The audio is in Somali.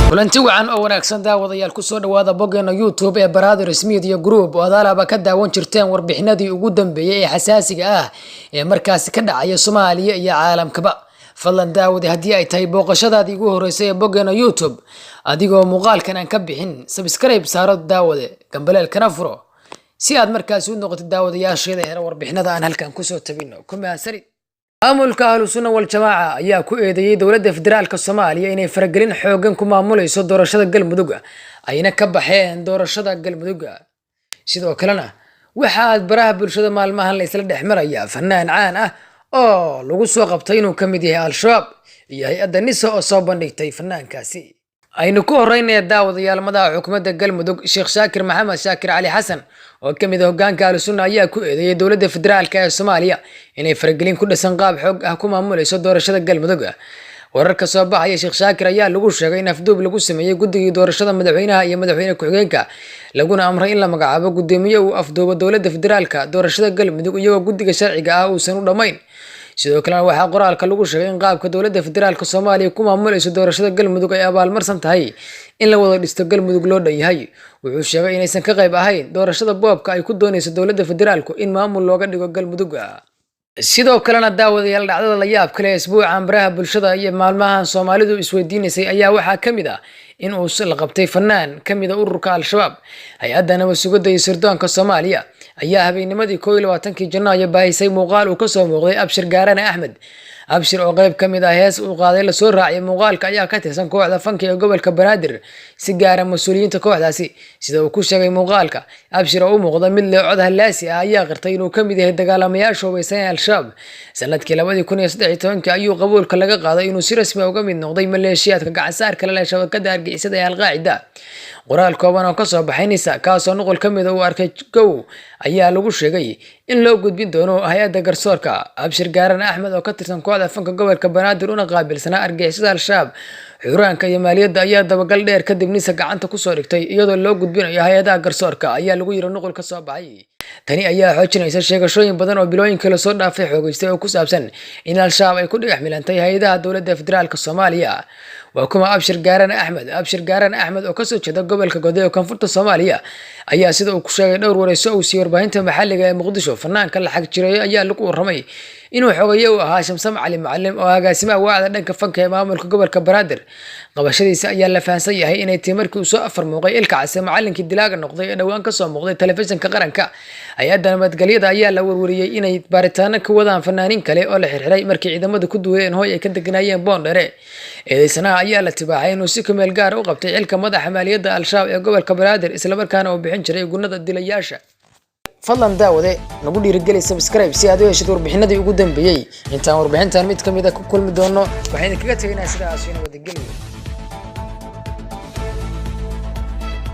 Kulanti wacan oo wanaagsan, daawadayaal. Kusoo dhawaada boggeena YouTube ee Brothers Media Group, oo adaalaba ka daawan jirteen warbixinadii ugu dambeeyey ee xasaasiga ah ee markaasi ka dhacaya Soomaaliya iyo caalamkaba. Fadlan daawade, haddii ay tahay booqashadaadii ugu horreysay ee boggeena YouTube, adigoo muuqaalkan aan ka bixin, subscribe saaro daawade, gambaleelkana furo si aad markaasi u noqotid daawadayaasheeda hela warbixinada aan halkan kusoo tabino. Ku mahadsanid. Maamulka Ahlu Sunna Wal-Jamaaca ayaa ku eedeeyey dowladda federaalka Soomaaliya inay faragelin xoogan ku maamulayso doorashada Galmudug, ayna ka baxeen doorashada Galmudug. Sidoo kalena waxaad baraha bulshada maalmahan la isla dhex maraya fanaan caan ah oo lagu soo qabtay inuu ka mid yahay Al-Shabaab iyo hay-adda NISA oo soo bandhigtay fanaankaasi. Aynu ku horeynaya, daawadayaal, madaxa xukuumadda Galmudug, Sheekh Shaakir Maxamed Shaakir Cali Xasan, oo ka mid ah hogaanka Ahlu Sunna, ayaa ku eedeeyay dowladda federaalka ee Soomaaliya inay faragelin ku dhisan qaab xoog ah ku maamulayso doorashada Galmudug. Wararka soo baxaya Sheekh Shaakir ayaa lagu sheegay in afduub lagu sameeyey guddigii doorashada madaxweynaha iyo madaxweyne ku-xigeenka, laguna amray in la magacaabo guddoomiye uu afduubo dowladda federaalka doorashada Galmudug, iyagoo guddiga sharciga ah uusan u dhammayn. Sidoo kalena waxaa qoraalka lagu sheegay in qaabka dowladda federaalka Soomaaliya ku maamulayso doorashada Galmudug ay abaalmarsan tahay in la wada dhisto Galmudug loo dhan yahay. Wuxuu sheegay inaysan ka qayb ahayn doorashada boobka ay ku doonayso dowladda federaalku in maamul looga dhigo Galmudug. Sidoo kalena, daawadayaal, dhacdada la yaab kale isbuucan baraha bulshada iyo maalmahan Soomaalidu isweydiinaysay ayaa waxaa ka mid ah in uu la qabtay fanaan ka mid a ururka Al-Shabaab. Hay-adda nabad sugidda iyo sirdoonka Soomaaliya ayaa habeennimadii 21-kii Janaayo baahisay muuqaal uu kasoo muuqday Abshir Gaarane Axmed. Abshir, oo qayb ka mid ah hees uu qaaday lasoo raaciyay muuqaalka, ayaa ka tirsan kooxda fanka ee gobolka Banaadir, si gaara mas-uuliyiinta kooxdaasi, sida uu ku sheegay muuqaalka. Abshir, oo u muuqda mid leh cod hallaasi ah, ayaa qirtay inuu ka mid yahay dagaalamayaasha hubeysan ee Al-Shabaab. Sanadkii 2013-kii ayuu qabuulka laga qaaday inuu si rasmi ah uga mid noqday maleeshiyaadka gacansaarka la leh shabakada argixisada ee Alqaacida. Qoraal kooban oo kasoo baxay NISA, kaasoo nuqul ka mida uu arkay Gow, ayaa lagu sheegay in loo gudbin doono hay-adda garsoorka. Abshir Gaaran Axmed, oo ka tirsan kooxda fanka gobolka Banaadir una qaabilsanaa argixisada Al-Shabaab xuraanka iyo maaliyadda, ayaa dabagal dheer kadib NISA gacanta kusoo dhigtay, iyadoo loo gudbinayo hay-adaha garsoorka, ayaa lagu yiri nuqul ka soo baxay. Tani ayaa xoojinaysa sheegashooyin badan oo bilooyinkii lasoo dhaafay xoogeystay oo ku saabsan in Al-Shabaab ay ku dhagax milantay hay-adaha dowladda federaalka Soomaaliya. Waa kuma Abshir Gaaran Axmed? Abshir Gaaran Axmed, oo kasoo jeeda gobolka Gode ee koonfurta Soomaaliya, ayaa sida uu ku sheegay dhowr wareyso uu siiyey warbaahinta maxalliga ee Muqdisho, fanaanka la xag jireeyo ayaa lagu warramay inuu xogaye u ahaa Shamsam Cali Macalim, oo agaasimaha waacda dhanka fanka ee maamulka gobolka Banaadir. Qabashadiisa ayaa la fahansan yahay inay tii markii uu soo afar muuqay Ilka Case, macalinkii dilaaga noqday ee dhowaan kasoo muuqday telefishinka qaranka. Hay-adda nabadgelyada ayaa la warwariyey inay baaritaano ka wadaan fanaaniin kale oo la xirxiray markii ciidamadu ku duuleen hooy ay ka deganaayeen Boondhere. Eedeysanaha ayaa la tibaaxay inuu si kumeel gaara u qabtay xilka madaxa maaliyadda Al-Shabaab ee gobolka Banaadir, islamarkaana uu bixin jiray gunada dilayaasha. Fadlan daawade, nagu dhiirigeli subscribe si aad u heshid warbixinadii ugu dambeeyey. Intaan warbixintan mid ka mid a ku kulmi doono, waxaan idinkaga tegaynaa sidaas iyo nabadgelyo.